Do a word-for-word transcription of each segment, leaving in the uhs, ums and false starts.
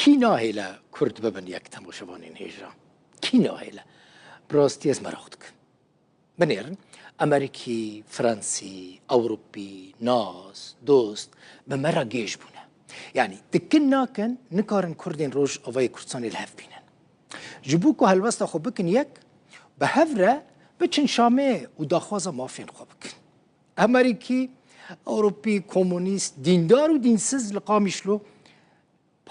Kî nahêle Kurd bibin yek, temaşevanên hêja? Kî nahêle? Bi rastî ez meraq dikim. Binêrin, Amerîkî, Fransî, Ewropî, nas, dost bi me re gêj bûne. Yanî dikin nakin, nikarin Kurdên Rojavayê Kurdistanê li hev bînin. Ji bo ku helwesta xwe bikin yek, bi hev re biçin Şamê û daxwaza mafên xwe bikin. Amerîkî, Ewropî, komûnîst, dîndar û dînsiz li Qamişlo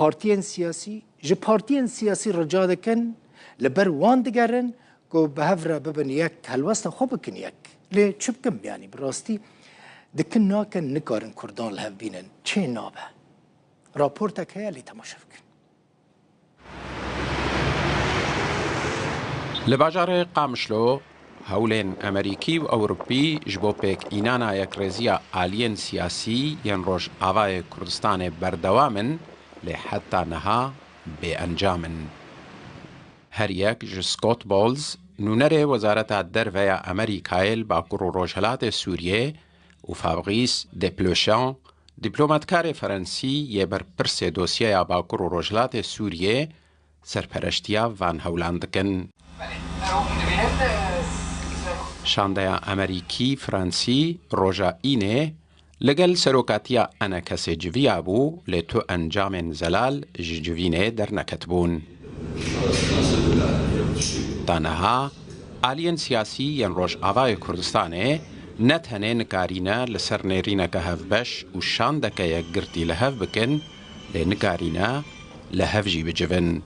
partiyên siyasî, ji partiyên siyasî rica dikin, li ber wan digerin ku bi hev re bibin yek, helwesta xwe bikin yek. Lê çi bikim, yanî bi rastî dikin nakin, nikarin Kurdan li hev bînin. Çê nabe. Raportek heye, lê temaşe bikin. Li bajarê Qamişlo, hewlên Amerîkî û Ewropî ji bo pêkînana yekrêziya aliyên siyasî yên Rojavayê Kurdistanê berdewam in, lê heta niha bêencam in. Her yek ji Scott Bowles, nûnerê Wezareta Derve ya Amerîkayê li Bakur û Rojhilatê Sûriyê, û Fabrice Desplechin, dîplomatkarê Ferensî yê berpirsê dosyeya Bakur û Rojhilatê Sûriyê, serpereştiya van hewlan dikin. Şandeya Amerîkî-Fransî roja Înê li gel serokatiya ENKSê civiyabû, lê tu encamên zelal ji civînê derneketibûn. Ta niha, aliyên siyasî yên Rojavayê Kurdistanê ne tenê nikarîne li ser nêrîneke hevbeş û şandeke yekgirtî li hev bikin, lê nikarîne li hev jî bicivin.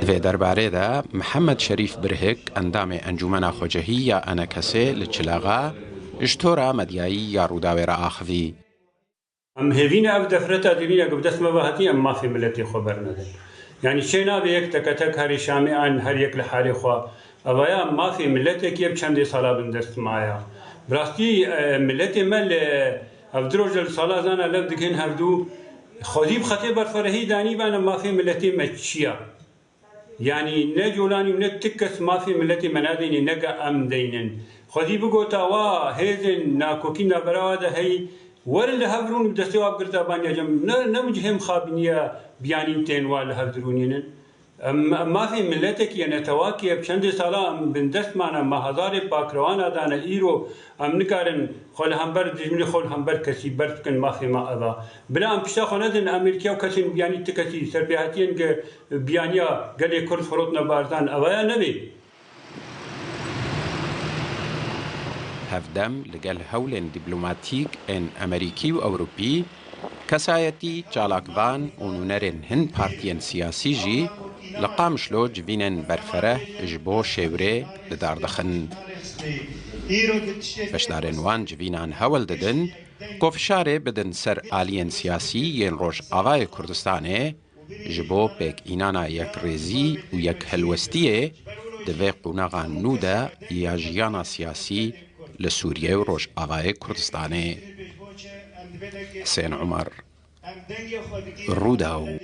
Di vê derbarê de Mihemed Şerîf Birhik, endamê Encûmena Xwecihî ya ENKSê li Çilaxa, ji tora medyayî ya Rûdawê re axivî. Em hêvî ne ev defreta dîrîne ku bi dest me ve hatî, em mafê miletê xwe bernedin. Yanî çê nabe yek teketek herî Şamê an her yek li halê xwe. Evaya mafê miletekî ye bi çendê sala bin dest me ya. Bi rastî, e, miletê me li ev du roja li sala zana lev dikin hevdû. Xwedî bi xetê berferehî danî bane mafê miletê me çi ya. Yanî ne Colanî û ne ti kes mafê miletê me nadeynin, ne ge em deynin. Xwedî bigota wa hêzên nakokî navbera wa de hey, werin li hev rûn bi destê wa bigirta banya cem. Ne, ne min cihê mixabiniya biyanîn tên wa li hev dirûnînin. Em, em mafê miletekî ye, netewakî ye, bi çendê sala em bin dest mane, me hezarê pakrewana dane, îro em nikarin xwe li hember dijminê xwe, li hember kesî berz bikin, mafê me eva. Bila em pişta xwe nedin Amerîkaya û kesên biyanî, ti kesî serpêhatiyên ge-, biyaniya gelê Kurd firotne barzan, evaya nebê. Hevdem li gel hewlên dîplomatîk ên Amerîkî û Ewropî, kesayetî, çalakvan û nûnerên hin partiyên siyasî jî li Qamişlo civînên berfereh ji bo şêwirê li dar dixin. Beşdarên wan civînan hewl didin ku fişarê bidin ser aliyên siyasî yên Rojavayê Kurdistanê, ji bo pêkînana yekrêzî û yekhelwestiyê di vê qonaxa nû de ya jiyana siyasî li Sûriyê û Rojavayê Kurdistanê. Husên Umar, Rûdaw.